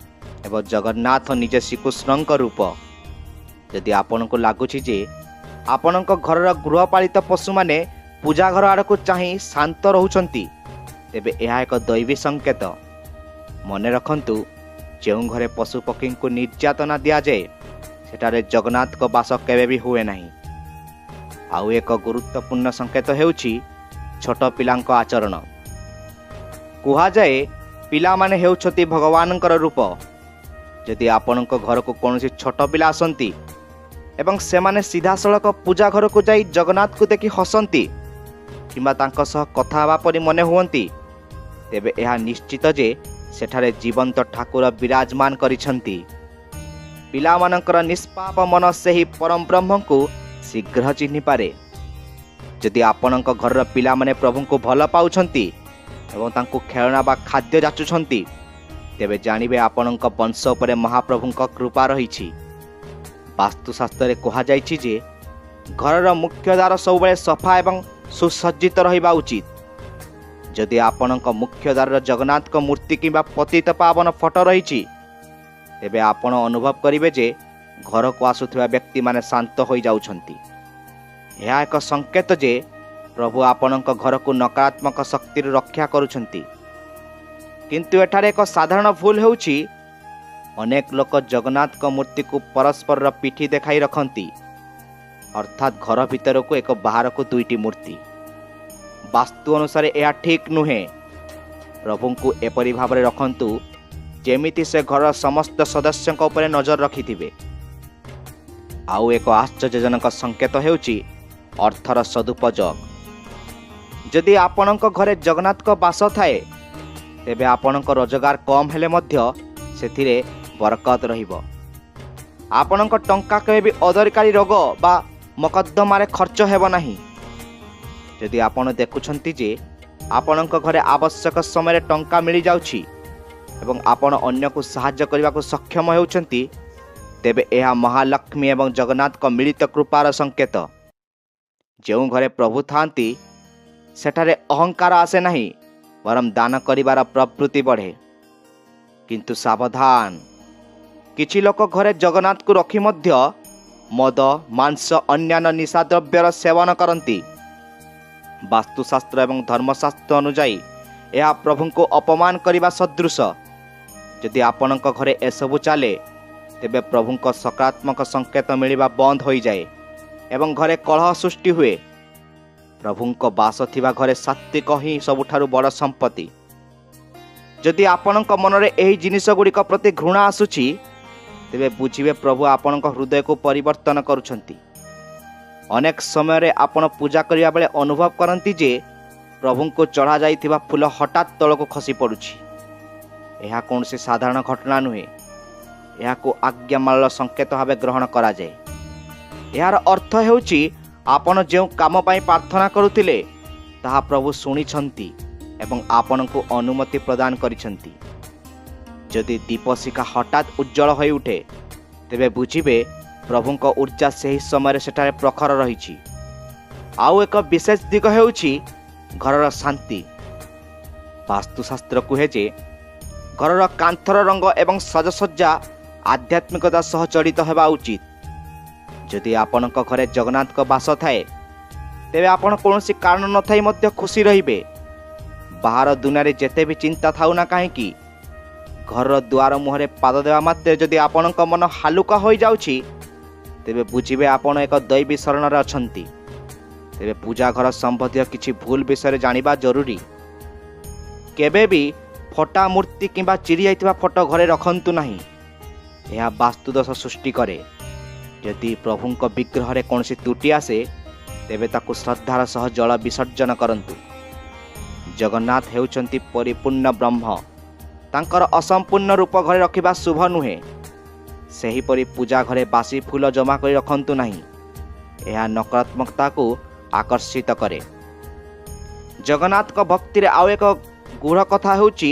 ଏବଂ ଜଗନ୍ନାଥ ନିଜେ ଶ୍ରୀକୃଷ୍ଣଙ୍କ ରୂପ। ଯଦି ଆପଣଙ୍କୁ ଲାଗୁଛି ଯେ ଆପଣଙ୍କ ଘରର ଗୃହପାଳିତ ପଶୁମାନେ ପୂଜା ଘର ଆଡ଼କୁ ଚାହିଁ ଶାନ୍ତ ରହୁଛନ୍ତି, ତେବେ ଏହା ଏକ ଦୈବୀ ସଂକେତ। ମନେ ରଖନ୍ତୁ, ଯେଉଁ ଘରେ ପଶୁପକ୍ଷୀଙ୍କୁ ନିର୍ଯାତନା ଦିଆଯାଏ ସେଠାରେ ଜଗନ୍ନାଥଙ୍କ ବାସ କେବେ ବି ହୁଏ ନାହିଁ। ଆଉ ଏକ ଗୁରୁତ୍ୱପୂର୍ଣ୍ଣ ସଂକେତ ହେଉଛି ଛୋଟ ପିଲାଙ୍କ ଆଚରଣ। କୁହାଯାଏ ପିଲାମାନେ ହେଉଛନ୍ତି ଭଗବାନଙ୍କର ରୂପ। ଯଦି ଆପଣଙ୍କ ଘରକୁ କୌଣସି ଛୋଟ ପିଲା ଆସନ୍ତି ଏବଂ ସେମାନେ ସିଧାସଳଖ ପୂଜା ଘରକୁ ଯାଇ ଜଗନ୍ନାଥଙ୍କୁ ଦେଖି ହସନ୍ତି କିମ୍ବା ତାଙ୍କ ସହ କଥା ହେବା ପରି ମନେ ହୁଅନ୍ତି, ତେବେ ଏହା ନିଶ୍ଚିତ ଯେ ସେଠାରେ ଜୀବନ୍ତ ଠାକୁର ବିରାଜମାନ କରିଛନ୍ତି। ପିଲାମାନଙ୍କର ନିଷ୍ପାପ ମନ ସେହି ପରମବ୍ରହ୍ମଙ୍କୁ ଶୀଘ୍ର ଚିହ୍ନିପାରେ। ଯଦି ଆପଣଙ୍କ ଘରର ପିଲାମାନେ ପ୍ରଭୁଙ୍କୁ ଭଲ ପାଉଛନ୍ତି ଏବଂ ତାଙ୍କୁ ଖେଳଣା ବା ଖାଦ୍ୟ ଯାଚୁଛନ୍ତି, ତେବେ ଜାଣିବେ ଆପଣଙ୍କ ବଂଶ ଉପରେ ମହାପ୍ରଭୁଙ୍କ କୃପା ରହିଛି। ବାସ୍ତୁଶାସ୍ତ୍ରରେ କୁହାଯାଇଛି ଯେ ଘରର ମୁଖ୍ୟ ଦ୍ୱାର ସବୁବେଳେ ସଫା ଏବଂ ସୁସଜ୍ଜିତ ରହିବା ଉଚିତ। ଯଦି ଆପଣଙ୍କ ମୁଖ୍ୟ ଦ୍ୱାରରେ ଜଗନ୍ନାଥଙ୍କ ମୂର୍ତ୍ତି କିମ୍ବା ପତିତ ପାବନ ଫଟୋ ରହିଛି, ତେବେ ଆପଣ ଅନୁଭବ କରିବେ ଯେ ଘରକୁ ଆସୁଥିବା ବ୍ୟକ୍ତିମାନେ ଶାନ୍ତ ହୋଇଯାଉଛନ୍ତି। ଏହା ଏକ ସଂକେତ ଯେ ପ୍ରଭୁ ଆପଣଙ୍କ ଘରକୁ ନକାରାତ୍ମକ ଶକ୍ତିରୁ ରକ୍ଷା କରୁଛନ୍ତି। କିନ୍ତୁ ଏଠାରେ ଏକ ସାଧାରଣ ଭୁଲ ହେଉଛି, ଅନେକ ଲୋକ ଜଗନ୍ନାଥଙ୍କ ମୂର୍ତ୍ତିକୁ ପରସ୍ପରର ପିଠି ଦେଖାଇ ରଖନ୍ତି, ଅର୍ଥାତ୍ ଘର ଭିତରକୁ ଏକ ବାହାରକୁ ଦୁଇଟି ମୂର୍ତ୍ତି। ବାସ୍ତୁ ଅନୁସାରେ ଏହା ଠିକ୍ ନୁହେଁ। ପ୍ରଭୁଙ୍କୁ ଏପରି ଭାବରେ ରଖନ୍ତୁ ଯେମିତି ସେ ଘରର ସମସ୍ତ ସଦସ୍ୟଙ୍କ ଉପରେ ନଜର ରଖିଥିବେ। ଆଉ ଏକ ଆଶ୍ଚର୍ଯ୍ୟଜନକ ସଂକେତ ହେଉଛି ଅର୍ଥର ସଦୁପଯୋଗ। ଯଦି ଆପଣଙ୍କ ଘରେ ଜଗନ୍ନାଥଙ୍କ ବାସ ଥାଏ, ତେବେ ଆପଣଙ୍କ ରୋଜଗାର କମ୍ ହେଲେ ମଧ୍ୟ ସେଥିରେ ବରକତ ରହିବ। ଆପଣଙ୍କ ଟଙ୍କା କେବେ ବି ଅଦରକାରୀ ରୋଗ ବା ମକଦ୍ଦମାରେ ଖର୍ଚ୍ଚ ହେବ ନାହିଁ। ଯଦି ଆପଣ ଦେଖୁଛନ୍ତି ଯେ ଆପଣଙ୍କ ଘରେ ଆବଶ୍ୟକ ସମୟରେ ଟଙ୍କା ମିଳିଯାଉଛି ଏବଂ ଆପଣ ଅନ୍ୟକୁ ସାହାଯ୍ୟ କରିବାକୁ ସକ୍ଷମ ହେଉଛନ୍ତି, ତେବେ ଏହା ମହାଲକ୍ଷ୍ମୀ ଏବଂ ଜଗନ୍ନାଥଙ୍କ ମିଳିତ କୃପାର ସଂକେତ। ଯେଉଁ ଘରେ ପ୍ରଭୁ ଥାଆନ୍ତି ସେଠାରେ ଅହଙ୍କାର ଆସେ ନାହିଁ, ବରଂ ଦାନ କରିବାର ପ୍ରବୃତ୍ତି ବଢ଼େ। କିନ୍ତୁ ସାବଧାନ, କିଛି ଲୋକ ଘରେ ଜଗନ୍ନାଥଙ୍କୁ ରଖି ମଧ୍ୟ ମଦ, ମାଂସ, ଅନ୍ୟାନ୍ୟ ନିଶାଦ୍ରବ୍ୟର ସେବନ କରନ୍ତି। ବାସ୍ତୁଶାସ୍ତ୍ର ଏବଂ ଧର୍ମଶାସ୍ତ୍ର ଅନୁଯାୟୀ ଏହା ପ୍ରଭୁଙ୍କୁ ଅପମାନ କରିବା ସଦୃଶ। ଯଦି ଆପଣଙ୍କ ଘରେ ଏସବୁ ଚାଲେ, ତେବେ ପ୍ରଭୁଙ୍କ ସକାରାତ୍ମକ ସଂକେତ ମିଳିବା ବନ୍ଦ ହୋଇଯାଏ ଏବଂ ଘରେ କଳହ ସୃଷ୍ଟି ହୁଏ। ପ୍ରଭୁଙ୍କ ବାସ ଥିବା ଘରେ ସାତ୍ତ୍ୱିକ ହିଁ ସବୁଠାରୁ ବଡ଼ ସମ୍ପତ୍ତି। ଯଦି ଆପଣଙ୍କ ମନରେ ଏହି ଜିନିଷ ଗୁଡ଼ିକ ପ୍ରତି ଘୃଣା ଆସୁଛି, ତେବେ ବୁଝିବେ ପ୍ରଭୁ ଆପଣଙ୍କ ହୃଦୟକୁ ପରିବର୍ତ୍ତନ କରୁଛନ୍ତି। ଅନେକ ସମୟରେ ଆପଣ ପୂଜା କରିବା ବେଳେ ଅନୁଭବ କରନ୍ତି ଯେ ପ୍ରଭୁଙ୍କୁ ଚଢ଼ାଯାଇଥିବା ଫୁଲ ହଠାତ୍ ତଳକୁ ଖସି ପଡ଼ୁଛି। ଏହା କୌଣସି ସାଧାରଣ ଘଟଣା ନୁହେଁ। ଏହାକୁ ଆଜ୍ଞାମାଳର ସଂକେତ ଭାବେ ଗ୍ରହଣ କରାଯାଏ। ଏହାର ଅର୍ଥ ହେଉଛି ଆପଣ ଯେଉଁ କାମ ପାଇଁ ପ୍ରାର୍ଥନା କରୁଥିଲେ ତାହା ପ୍ରଭୁ ଶୁଣିଛନ୍ତି ଏବଂ ଆପଣଙ୍କୁ ଅନୁମତି ପ୍ରଦାନ କରିଛନ୍ତି। ଯଦି ଦୀପଶିଖା ହଠାତ୍ ଉଜ୍ଜଳ ହୋଇଉଠେ, ତେବେ ବୁଝିବେ ପ୍ରଭୁଙ୍କ ଉର୍ଜା ସେହି ସମୟରେ ସେଠାରେ ପ୍ରଖର ରହିଛି। ଆଉ ଏକ ବିଶେଷ ଦିଗ ହେଉଛି ଘରର ଶାନ୍ତି। ବାସ୍ତୁଶାସ୍ତ୍ର କୁହେ ଯେ ଘରର କାନ୍ଥର ରଙ୍ଗ ଏବଂ ସାଜସଜ୍ଜା ଆଧ୍ୟାତ୍ମିକତା ସହ ଜଡ଼ିତ ହେବା ଉଚିତ। ଯଦି ଆପଣଙ୍କ ଘରେ ଜଗନ୍ନାଥଙ୍କ ବାସ ଥାଏ, ତେବେ ଆପଣ କୌଣସି କାରଣ ନଥାଇ ମଧ୍ୟ ଖୁସି ରହିବେ। ବାହାର ଦୁନିଆରେ ଯେତେ ବି ଚିନ୍ତା ଥାଉ ନା କାହିଁକି, ଘରର ଦୁଆର ମୁହଁରେ ପାଦ ଦେବା ମାତ୍ରେ ଯଦି ଆପଣଙ୍କ ମନ ହାଲୁକା ହୋଇଯାଉଛି, ତେବେ ବୁଝିବେ ଆପଣ ଏକ ଦୈବୀ ଶରଣରେ ଅଛନ୍ତି। ତେବେ ପୂଜା ଘର ସମ୍ବନ୍ଧୀୟ କିଛି ଭୁଲ ବିଷୟରେ ଜାଣିବା ଜରୁରୀ। କେବେ ବି ଫଟା ମୂର୍ତ୍ତି କିମ୍ବା ଚିରି ଯାଇଥିବା ଫଟୋ ଘରେ ରଖନ୍ତୁ ନାହିଁ। ଏହା ବାସ୍ତୁଦୋଷ ସୃଷ୍ଟି କରେ। ଯଦି ପ୍ରଭୁଙ୍କ ବିଗ୍ରହରେ କୌଣସି ତ୍ରୁଟି ଆସେ, ତେବେ ତାକୁ ଶ୍ରଦ୍ଧାର ସହ ଜଳ ବିସର୍ଜନ କରନ୍ତୁ। ଜଗନ୍ନାଥ ହେଉଛନ୍ତି ପରିପୂର୍ଣ୍ଣ ବ୍ରହ୍ମ। ତାଙ୍କର ଅସମ୍ପୂର୍ଣ୍ଣ ରୂପ ଘରେ ରଖିବା ଶୁଭ ନୁହେଁ। ସେହିପରି ପୂଜା ଘରେ ବାସି ଫୁଲ ଜମା କରି ରଖନ୍ତୁ ନାହିଁ। ଏହା ନକାରାତ୍ମକତାକୁ ଆକର୍ଷିତ କରେ। ଜଗନ୍ନାଥଙ୍କ ଭକ୍ତିରେ ଆଉ ଏକ ଗୂଢ଼ କଥା ହେଉଛି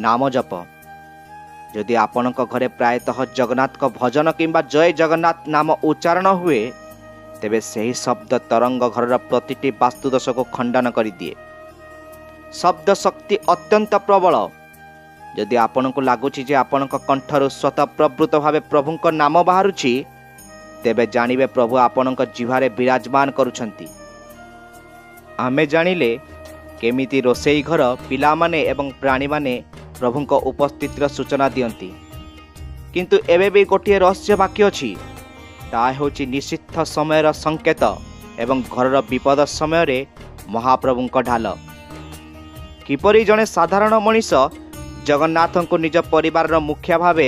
ନାମ ଜପ। ଯଦି ଆପଣଙ୍କ ଘରେ ପ୍ରାୟତଃ ଜଗନ୍ନାଥଙ୍କ ଭଜନ କିମ୍ବା ଜୟ ଜଗନ୍ନାଥ ନାମ ଉଚ୍ଚାରଣ ହୁଏ, ତେବେ ସେହି ଶବ୍ଦ ତରଙ୍ଗ ଘରର ପ୍ରତିଟି ବାସ୍ତୁଦୋଷକୁ ଖଣ୍ଡନ କରିଦିଏ। ଶବ୍ଦ ଶକ୍ତି ଅତ୍ୟନ୍ତ ପ୍ରବଳ। ଯଦି ଆପଣଙ୍କୁ ଲାଗୁଛି ଯେ ଆପଣଙ୍କ କଣ୍ଠରୁ ସ୍ୱତଃପ୍ରବୃତ୍ତ ଭାବେ ପ୍ରଭୁଙ୍କ ନାମ ବାହାରୁଛି, ତେବେ ଜାଣିବେ ପ୍ରଭୁ ଆପଣଙ୍କ ଜିହ୍ୱାରେ ବିରାଜମାନ କରୁଛନ୍ତି। ଆମେ ଜାଣିଲେ କେମିତି ରୋଷେଇ ଘର, ପିଲାମାନେ ଏବଂ ପ୍ରାଣୀମାନେ ପ୍ରଭୁଙ୍କ ଉପସ୍ଥିତିର ସୂଚନା ଦିଅନ୍ତି। କିନ୍ତୁ ଏବେ ବି ଗୋଟିଏ ରହସ୍ୟ ବାକି ଅଛି। ତାହା ହେଉଛି ନିଷିଦ୍ଧ ସମୟର ସଂକେତ ଏବଂ ଘରର ବିପଦ ସମୟରେ ମହାପ୍ରଭୁଙ୍କ ଢାଲ। କିପରି ଜଣେ ସାଧାରଣ ମଣିଷ ଜଗନ୍ନାଥଙ୍କୁ ନିଜ ପରିବାରର ମୁଖିଆ ଭାବେ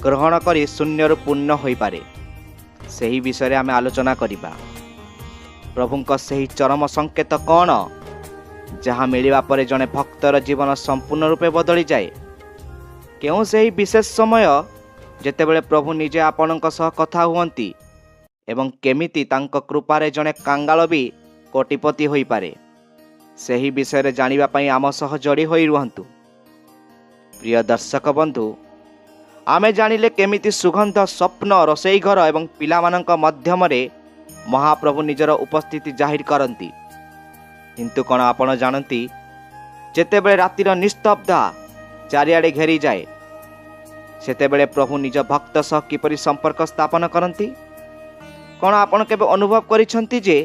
ଗ୍ରହଣ କରି ଶୂନ୍ୟରୁ ପୂର୍ଣ୍ଣ ହୋଇପାରେ, ସେହି ବିଷୟରେ ଆମେ ଆଲୋଚନା କରିବା। ପ୍ରଭୁଙ୍କ ସେହି ଚରମ ସଂକେତ କ'ଣ, ଯାହା ମିଳିବା ପରେ ଜଣେ ଭକ୍ତର ଜୀବନ ସମ୍ପୂର୍ଣ୍ଣ ରୂପେ ବଦଳିଯାଏ? କେଉଁ ସେହି ବିଶେଷ ସମୟ ଯେତେବେଳେ ପ୍ରଭୁ ନିଜେ ଆପଣଙ୍କ ସହ କଥା ହୁଅନ୍ତି, ଏବଂ କେମିତି ତାଙ୍କ କୃପାରେ ଜଣେ କାଙ୍ଗାଳ ବି କୋଟିପତି ହୋଇପାରେ, ସେହି ବିଷୟରେ ଜାଣିବା ପାଇଁ ଆମ ସହ ଯୋଡ଼ି ହୋଇ ରୁହନ୍ତୁ। ପ୍ରିୟ ଦର୍ଶକ ବନ୍ଧୁ, ଆମେ ଜାଣିଲେ କେମିତି ସୁଗନ୍ଧ, ସ୍ୱପ୍ନ, ରୋଷେଇ ଘର ଏବଂ ପିଲାମାନଙ୍କ ମାଧ୍ୟମରେ ମହାପ୍ରଭୁ ନିଜର ଉପସ୍ଥିତି ଜାହିର କରନ୍ତି। କିନ୍ତୁ କ'ଣ ଆପଣ ଜାଣନ୍ତି, ଯେତେବେଳେ ରାତିର ନିସ୍ତବ୍ଧତା ଚାରିଆଡ଼େ ଘେରିଯାଏ, ସେତେବେଳେ ପ୍ରଭୁ ନିଜ ଭକ୍ତ ସହ କିପରି ସମ୍ପର୍କ ସ୍ଥାପନ କରନ୍ତି? କ'ଣ ଆପଣ କେବେ ଅନୁଭବ କରିଛନ୍ତି ଯେ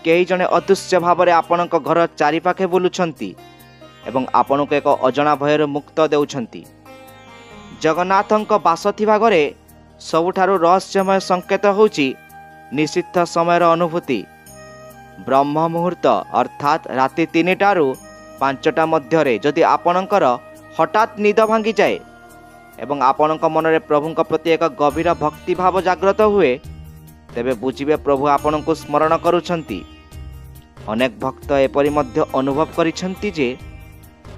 କେହି ଜଣେ ଅଦୃଶ୍ୟ ଭାବରେ ଆପଣଙ୍କ ଘର ଚାରିପାଖେ ବୁଲୁଛନ୍ତି ଏବଂ ଆପଣଙ୍କୁ ଏକ ଅଜଣା ଭୟରୁ ମୁକ୍ତ ଦେଉଛନ୍ତି? ଜଗନ୍ନାଥଙ୍କ ବାସ ଥିବା ଘରେ ସବୁଠାରୁ ରହସ୍ୟମୟ ସଂକେତ ହେଉଛି ନିଷିଦ୍ଧ ସମୟର ଅନୁଭୂତି। ବ୍ରହ୍ମ ମୁହୂର୍ତ୍ତ ଅର୍ଥାତ୍ ରାତି 3ଟାରୁ 5ଟା ମଧ୍ୟରେ ଯଦି ଆପଣଙ୍କର ହଠାତ୍ ନିଦ ଭାଙ୍ଗିଯାଏ ଏବଂ ଆପଣଙ୍କ ମନରେ ପ୍ରଭୁଙ୍କ ପ୍ରତି ଏକ ଗଭୀର ଭକ୍ତିଭାବ ଜାଗ୍ରତ ହୁଏ, ତେବେ ବୁଝିବେ ପ୍ରଭୁ ଆପଣଙ୍କୁ ସ୍ମରଣ କରୁଛନ୍ତି। ଅନେକ ଭକ୍ତ ଏପରି ମଧ୍ୟ ଅନୁଭବ କରିଛନ୍ତି ଯେ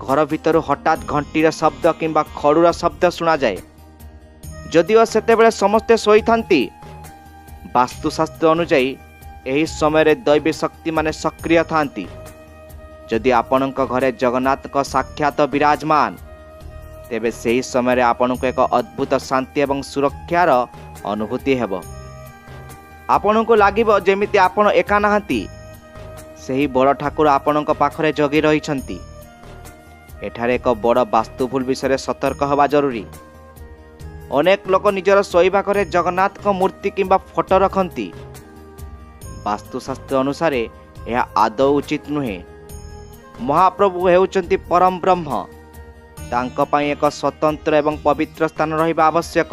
ଘର ଭିତରୁ ହଠାତ୍ ଘଣ୍ଟିର ଶବ୍ଦ କିମ୍ବା ଖଡ଼ୁର ଶବ୍ଦ ଶୁଣାଯାଏ, ଯଦିଓ ସେତେବେଳେ ସମସ୍ତେ ଶୋଇଥାନ୍ତି। ବାସ୍ତୁଶାସ୍ତ୍ର ଅନୁଯାୟୀ ଏହି ସମୟରେ ଦୈବୀ ଶକ୍ତିମାନେ ସକ୍ରିୟ ଥାନ୍ତି। ଯଦି ଆପଣଙ୍କ ଘରେ ଜଗନ୍ନାଥଙ୍କ ସାକ୍ଷାତ ବିରାଜମାନ, ତେବେ ସେହି ସମୟରେ ଆପଣଙ୍କୁ ଏକ ଅଦ୍ଭୁତ ଶାନ୍ତି ଏବଂ ସୁରକ୍ଷାର ଅନୁଭୂତି ହେବ। ଆପଣଙ୍କୁ ଲାଗିବ ଯେମିତି ଆପଣ ଏକା ନାହାନ୍ତି, ସେହି ବଡ଼ ଠାକୁର ଆପଣଙ୍କ ପାଖରେ ଜଗି ରହିଛନ୍ତି। ଏଠାରେ ଏକ ବଡ଼ ବାସ୍ତୁ ଭୁଲ ବିଷୟରେ ସତର୍କ ହେବା ଜରୁରୀ। ଅନେକ ଲୋକ ନିଜର ଶୋଇବା ଘରେ ଜଗନ୍ନାଥଙ୍କ ମୂର୍ତ୍ତି କିମ୍ବା ଫଟୋ ରଖନ୍ତି। ବାସ୍ତୁଶାସ୍ତ୍ର ଅନୁସାରେ ଏହା ଆଦୌ ଉଚିତ ନୁହେଁ। ମହାପ୍ରଭୁ ହେଉଛନ୍ତି ପରମ ବ୍ରହ୍ମ। ତାଙ୍କ ପାଇଁ ଏକ ସ୍ୱତନ୍ତ୍ର ଏବଂ ପବିତ୍ର ସ୍ଥାନ ରହିବା ଆବଶ୍ୟକ।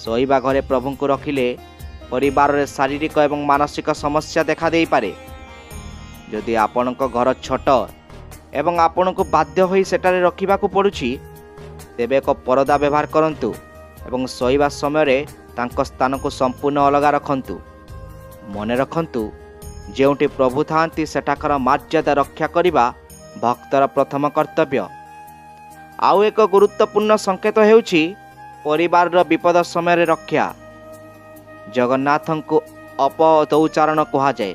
ଶୋଇବା ଘରେ ପ୍ରଭୁଙ୍କୁ ରଖିଲେ ପରିବାରରେ ଶାରୀରିକ ଏବଂ ମାନସିକ ସମସ୍ୟା ଦେଖାଦେଇପାରେ। ଯଦି ଆପଣଙ୍କ ଘର ଛୋଟ ଏବଂ ଆପଣଙ୍କୁ ବାଧ୍ୟ ହୋଇ ସେଠାରେ ରଖିବାକୁ ପଡ଼ୁଛି, ତେବେ ଏକ ପରଦା ବ୍ୟବହାର କରନ୍ତୁ ଏବଂ ଶୋଇବା ସମୟରେ ତାଙ୍କ ସ୍ଥାନକୁ ସମ୍ପୂର୍ଣ୍ଣ ଅଲଗା ରଖନ୍ତୁ। ମନେ ରଖନ୍ତୁ, ଯେଉଁଠି ପ୍ରଭୁ ଥାଆନ୍ତି ସେଠାକାର ମର୍ଯ୍ୟାଦା ରକ୍ଷା କରିବା ଭକ୍ତର ପ୍ରଥମ କର୍ତ୍ତବ୍ୟ। ଆଉ ଏକ ଗୁରୁତ୍ୱପୂର୍ଣ୍ଣ ସଂକେତ ହେଉଛି ପରିବାରର ବିପଦ ସମୟରେ ରକ୍ଷା। ଜଗନ୍ନାଥଙ୍କୁ ଅପଦୌଚାରଣ କୁହାଯାଏ।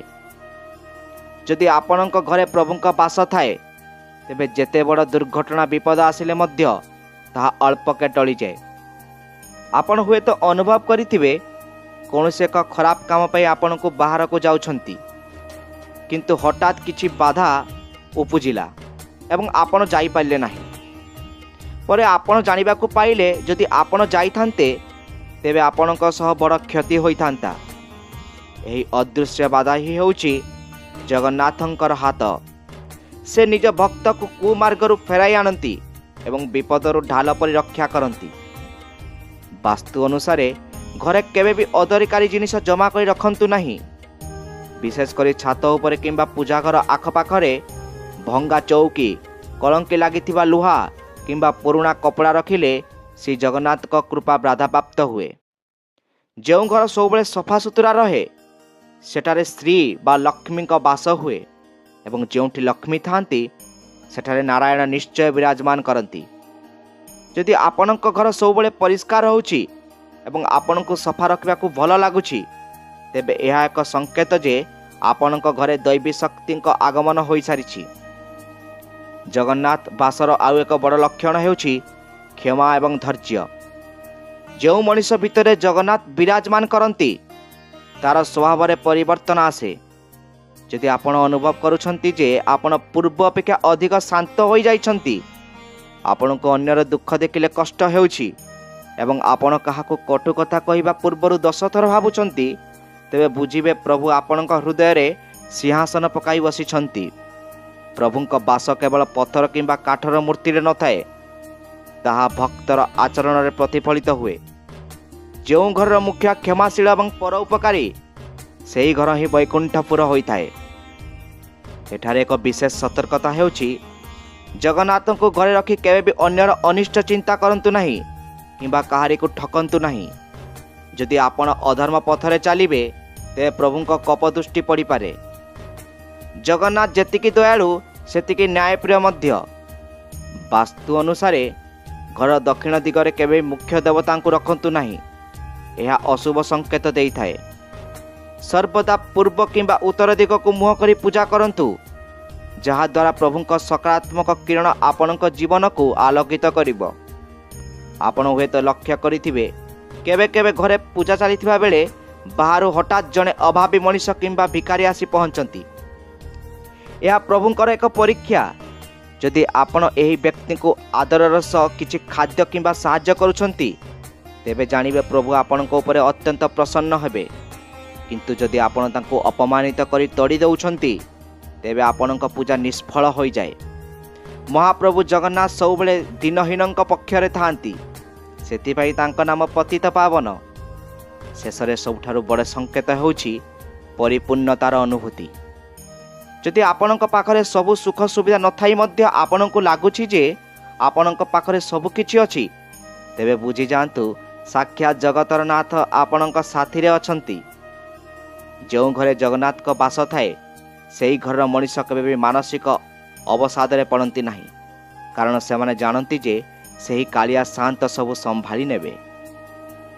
ଯଦି ଆପଣଙ୍କ ଘରେ ପ୍ରଭୁଙ୍କ ବାସ ଥାଏ, ତେବେ ଯେତେ ବଡ଼ ଦୁର୍ଘଟଣା ବିପଦ ଆସିଲେ ମଧ୍ୟ ତାହା ଅଳ୍ପକେ ଟଳିଯାଏ। ଆପଣ ହୁଏତ ଅନୁଭବ କରିଥିବେ, କୌଣସି ଏକ ଖରାପ କାମ ପାଇଁ ଆପଣଙ୍କୁ ବାହାରକୁ ଯାଉଛନ୍ତି, କିନ୍ତୁ ହଠାତ୍ କିଛି ବାଧା ଉପୁଜିଲା ଏବଂ ଆପଣ ଯାଇପାରିଲେ ନାହିଁ। ପରେ ଆପଣ ଜାଣିବାକୁ ପାଇଲେ, ଯଦି ଆପଣ ଯାଇଥାନ୍ତେ ତେବେ ଆପଣଙ୍କ ସହ ବଡ଼ କ୍ଷତି ହୋଇଥାନ୍ତା। ଏହି ଅଦୃଶ୍ୟ ବାଧା ହିଁ ହେଉଛି ଜଗନ୍ନାଥଙ୍କର ହାତ। ସେ ନିଜ ଭକ୍ତକୁ କୁମାର୍ଗରୁ ଫେରାଇ ଆଣନ୍ତି ଏବଂ ବିପଦରୁ ଢାଲ ପରି ରକ୍ଷା କରନ୍ତି। ବାସ୍ତୁ ଅନୁସାରେ ଘରେ କେବେ ବି ଅଦରକାରୀ ଜିନିଷ ଜମା କରି ରଖନ୍ତୁ ନାହିଁ। ବିଶେଷ କରି ଛାତ ଉପରେ କିମ୍ବା ପୂଜା ଘର ଆଖପାଖରେ ଭଙ୍ଗା ଚୌକି, କଳଙ୍କି ଲାଗିଥିବା ଲୁହା କିମ୍ବା ପୁରୁଣା କପଡ଼ା ରଖିଲେ ଶ୍ରୀ ଜଗନ୍ନାଥଙ୍କ କୃପା ବାଧାପ୍ରାପ୍ତ ହୁଏ। ଯେଉଁ ଘର ସବୁବେଳେ ସଫାସୁତୁରା ରହେ, ସେଠାରେ ଶ୍ରୀ ବା ଲକ୍ଷ୍ମୀଙ୍କ ବାସ ହୁଏ ଏବଂ ଯେଉଁଠି ଲକ୍ଷ୍ମୀ ଥାଆନ୍ତି ସେଠାରେ ନାରାୟଣ ନିଶ୍ଚୟ ବିରାଜମାନ କରନ୍ତି। ଯଦି ଆପଣଙ୍କ ଘର ସବୁବେଳେ ପରିଷ୍କାର ରହୁଛି ଏବଂ ଆପଣଙ୍କୁ ସଫା ରଖିବାକୁ ଭଲ ଲାଗୁଛି, ତେବେ ଏହା ଏକ ସଂକେତ ଯେ ଆପଣଙ୍କ ଘରେ ଦୈବୀ ଶକ୍ତିଙ୍କ ଆଗମନ ହୋଇସାରିଛି। ଜଗନ୍ନାଥ ବାସର ଆଉ ଏକ ବଡ଼ ଲକ୍ଷଣ ହେଉଛି କ୍ଷମା ଏବଂ ଧୈର୍ଯ୍ୟ। ଯେଉଁ ମଣିଷ ଭିତରେ ଜଗନ୍ନାଥ ବିରାଜମାନ କରନ୍ତି, ତାର ସ୍ୱଭାବରେ ପରିବର୍ତ୍ତନ ଆସେ। ଯଦି ଆପଣ ଅନୁଭବ କରୁଛନ୍ତି ଯେ ଆପଣ ପୂର୍ବ ଅପେକ୍ଷା ଅଧିକ ଶାନ୍ତ ହୋଇଯାଇଛନ୍ତି, ଆପଣଙ୍କୁ ଅନ୍ୟର ଦୁଃଖ ଦେଖିଲେ କଷ୍ଟ ହେଉଛି ଏବଂ ଆପଣ କାହାକୁ କଟୁ କଥା କହିବା ପୂର୍ବରୁ 10 ଥର ଭାବୁଛନ୍ତି, ତେବେ ବୁଝିବେ ପ୍ରଭୁ ଆପଣଙ୍କ ହୃଦୟରେ ସିଂହାସନ ପକାଇ ବସିଛନ୍ତି। ପ୍ରଭୁଙ୍କ ବାସ କେବଳ ପଥର କିମ୍ବା କାଠର ମୂର୍ତ୍ତିରେ ନଥାଏ, ତାହା ଭକ୍ତର ଆଚରଣରେ ପ୍ରତିଫଳିତ ହୁଏ। ଯେଉଁ ଘରର ମୁଖିଆ କ୍ଷମାଶୀଳ ଏବଂ ପରୋପକାରୀ, ସେହି ଘର ହିଁ ବୈକୁଣ୍ଠପୁର ହୋଇଥାଏ। ଏଠାରେ ଏକ ବିଶେଷ ସତର୍କତା ହେଉଛି, ଜଗନ୍ନାଥଙ୍କୁ ଘରେ ରଖି କେବେ ବି ଅନ୍ୟର ଅନିଷ୍ଟ ଚିନ୍ତା କରନ୍ତୁ ନାହିଁ କିମ୍ବା କାହାରିକୁ ଠକନ୍ତୁ ନାହିଁ। ଯଦି ଆପଣ ଅଧର୍ମ ପଥରେ ଚାଲିବେ, ତେବେ ପ୍ରଭୁଙ୍କ କୋପ ଦୃଷ୍ଟି ପଡ଼ିପାରେ। ଜଗନ୍ନାଥ ଯେତିକି ଦୟାଳୁ, ସେତିକି ନ୍ୟାୟପ୍ରିୟ ମଧ୍ୟ। ବାସ୍ତୁ ଅନୁସାରେ ଘର ଦକ୍ଷିଣ ଦିଗରେ କେବେ ମୁଖ୍ୟ ଦେବତାଙ୍କୁ ରଖନ୍ତୁ ନାହିଁ, ଏହା ଅଶୁଭ ସଂକେତ ଦେଇଥାଏ। ସର୍ବଦା ପୂର୍ବ କିମ୍ବା ଉତ୍ତର ଦିଗକୁ ମୁହଁ କରି ପୂଜା କରନ୍ତୁ, ଯାହାଦ୍ୱାରା ପ୍ରଭୁଙ୍କ ସକାରାତ୍ମକ କିରଣ ଆପଣଙ୍କ ଜୀବନକୁ ଆଲୋକିତ କରିବ। ଆପଣ ହୁଏତ ଲକ୍ଷ୍ୟ କରିଥିବେ, କେବେ କେବେ ଘରେ ପୂଜା ଚାଲିଥିବା ବେଳେ ବାହାରୁ ହଠାତ୍ ଜଣେ ଅଭାବୀ ମଣିଷ କିମ୍ବା ଭିକାରୀ ଆସି ପହଞ୍ଚନ୍ତି। ଏହା ପ୍ରଭୁଙ୍କର ଏକ ପରୀକ୍ଷା। ଯଦି ଆପଣ ଏହି ବ୍ୟକ୍ତିଙ୍କୁ ଆଦରର ସହ କିଛି ଖାଦ୍ୟ କିମ୍ବା ସାହାଯ୍ୟ କରୁଛନ୍ତି, ତେବେ ଜାଣିବେ ପ୍ରଭୁ ଆପଣଙ୍କ ଉପରେ ଅତ୍ୟନ୍ତ ପ୍ରସନ୍ନ ହେବେ। କିନ୍ତୁ ଯଦି ଆପଣ ତାଙ୍କୁ ଅପମାନିତ କରି ତଡ଼ି ଦେଉଛନ୍ତି, ତେବେ ଆପଣଙ୍କ ପୂଜା ନିଷ୍ଫଳ ହୋଇଯାଏ। ମହାପ୍ରଭୁ ଜଗନ୍ନାଥ ସବୁବେଳେ ଦୀନହୀନଙ୍କ ପକ୍ଷରେ ଥାଆନ୍ତି, ସେଥିପାଇଁ ତାଙ୍କ ନାମ ପତିତ ପାବନ। ଶେଷରେ ସବୁଠାରୁ ବଡ଼ ସଂକେତ ହେଉଛି ପରିପୂର୍ଣ୍ଣତାର ଅନୁଭୂତି। ଯଦି ଆପଣଙ୍କ ପାଖରେ ସବୁ ସୁଖ ସୁବିଧା ନଥାଇ ମଧ୍ୟ ଆପଣଙ୍କୁ ଲାଗୁଛି ଯେ ଆପଣଙ୍କ ପାଖରେ ସବୁ କିଛି ଅଛି, ତେବେ ବୁଝିଯାଆନ୍ତୁ ସାକ୍ଷାତ ଜଗତର ନାଥ ଆପଣଙ୍କ ସାଥିରେ ଅଛନ୍ତି। ଯେଉଁ ଘରେ ଜଗନ୍ନାଥଙ୍କ ବାସ ଥାଏ, ସେହି ଘରର ମଣିଷ କେବେ ବି ମାନସିକ ଅବସାଦରେ ପଡ଼ନ୍ତି ନାହିଁ, କାରଣ ସେମାନେ ଜାଣନ୍ତି ଯେ ସେହି କାଳିଆ ସାଆନ୍ତ ସବୁ ସମ୍ଭାଳି ନେବେ।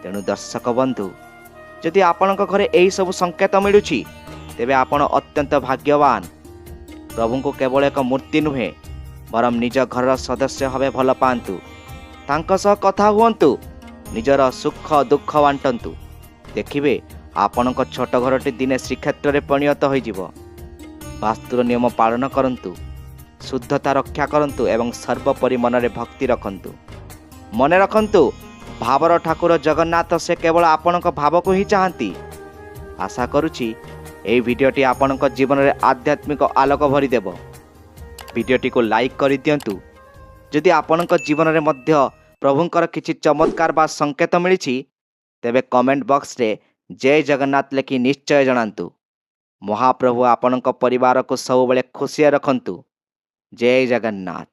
ତେଣୁ ଦର୍ଶକ ବନ୍ଧୁ, ଯଦି ଆପଣଙ୍କ ଘରେ ଏହିସବୁ ସଂକେତ ମିଳୁଛି, ତେବେ ଆପଣ ଅତ୍ୟନ୍ତ ଭାଗ୍ୟବାନ। ପ୍ରଭୁଙ୍କୁ କେବଳ ଏକ ମୂର୍ତ୍ତି ନୁହେଁ, ବରଂ ନିଜ ଘରର ସଦସ୍ୟ ଭାବେ ଭଲ ପାଆନ୍ତୁ, ତାଙ୍କ ସହ କଥା ହୁଅନ୍ତୁ, ନିଜର ସୁଖ ଦୁଃଖ ବାଣ୍ଟନ୍ତୁ। ଦେଖିବେ ଆପଣଙ୍କ ଛୋଟ ଘରଟି ଦିନେ ଶ୍ରୀକ୍ଷେତ୍ରରେ ପରିଣତ ହୋଇଯିବ। ବାସ୍ତୁର ନିୟମ ପାଳନ କରନ୍ତୁ, ଶୁଦ୍ଧତା ରକ୍ଷା କରନ୍ତୁ ଏବଂ ସର୍ବୋପରି ମନରେ ଭକ୍ତି ରଖନ୍ତୁ। ମନେ ରଖନ୍ତୁ, ଭାବର ଠାକୁର ଜଗନ୍ନାଥ ସେ କେବଳ ଆପଣଙ୍କ ଭାବକୁ ହିଁ ଚାହାନ୍ତି। ଆଶା କରୁଛି ଏହି ଭିଡ଼ିଓଟି ଆପଣଙ୍କ ଜୀବନରେ ଆଧ୍ୟାତ୍ମିକ ଆଲୋକ ଭରିଦେବ। ଭିଡ଼ିଓଟିକୁ ଲାଇକ୍ କରିଦିଅନ୍ତୁ। ଯଦି ଆପଣଙ୍କ ଜୀବନରେ ମଧ୍ୟ ପ୍ରଭୁଙ୍କର କିଛି ଚମତ୍କାର ବା ସଂକେତ ମିଳିଛି, ତେବେ କମେଣ୍ଟ ବକ୍ସରେ ଜୟ ଜଗନ୍ନାଥ ଲେଖି ନିଶ୍ଚୟ ଜଣାନ୍ତୁ। ମହାପ୍ରଭୁ ଆପଣଙ୍କ ପରିବାରକୁ ସବୁବେଳେ ଖୁସିରେ ରଖନ୍ତୁ। ଜୟ ଜଗନ୍ନାଥ।